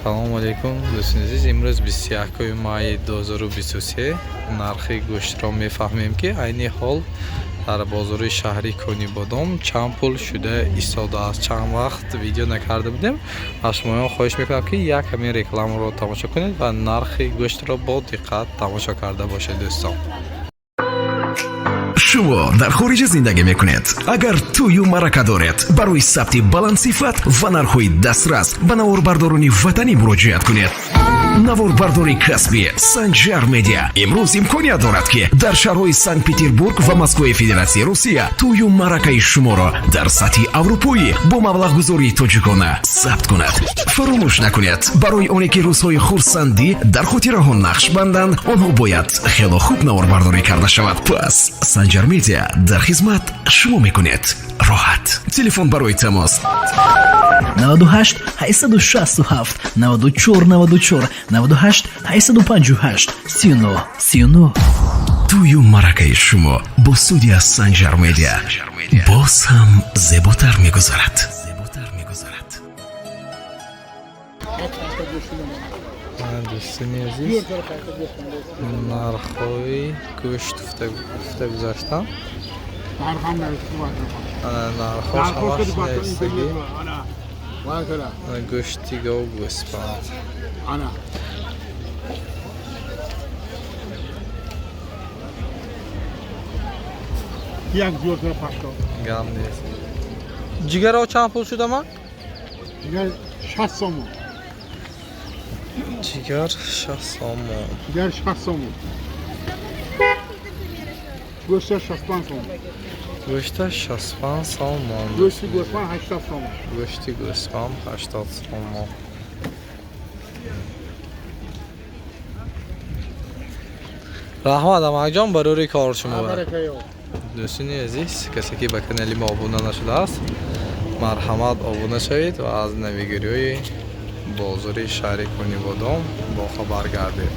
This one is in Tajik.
Салому алейкум, дӯстони азиз. Имрӯз 21 майи 2023. Нархи гӯштро мефаҳмем, ки айни ҳол дар бозори шаҳри Конибодом чанд пул шуда истодааст. Чанд вақт видео накарда будем. Аз шумоён хоҳиш мекунам, ки як ҳамин рекламаро тамошо кунед ва нархи гӯштро бо диққат тамошо карда бошед, дӯстон. Шумо дар хориҷа зиндагӣ мекунед? Агар тӯю маърака доред, барои сабти баландсифат ва нархҳои дастрас ба наворбардорони ватанӣ муроҷиат кунед. Наворбардори касбӣ Санҷар Медиа имрӯз имконият дорад, ки дар шаҳрҳои Санкт Петербург ва Москваи Федератсияи Русия тӯю маъракаи шуморо дар сатҳи аврупоӣ бо маблағгузории тоҷикона сабт кунад. Фаромӯш накунед, барои оне ки рӯзҳои хурсандӣ дар хотираҳо нақш банданд, онҳо бояд хело хуб наворбардорӣ карда шавад. Пас Санҷар Медиа дар хизмат, шумо мекунед роҳат. Телефон барои тамос: 98 867 94 94, 98 858 39 39. Тӯю маъракаи шумо бо студия Санҷар Медиа боз ҳам зеботар мегузарад. Дӯстони азиз, нархҳои гӯшт гуфта гузаштам. Нархҳош ҳамаш навистагӣ. Гӯшти гов, гӯспанд. Ана. Як зиёдтар пашто. Гам нест. Ҷигаро чанд пул шудама? Ҷигар 60 сомон. Ҷигар 60 сомон. Ҷигар 60 сомон. Гӯшта 65 сомон. Гӯшта 65 сомон. Гӯшти гӯсфанд 80 сомон. Гӯшти гӯсфанд 80 сомон. Раҳмат, амакҷон, барори кор шумо. Дӯстони азиз, касе ки ба канали мо обуна нашудааст, марҳамат, обуна шавед ва аз навигариҳои бозори шаҳри Конибодом бохабар гардед.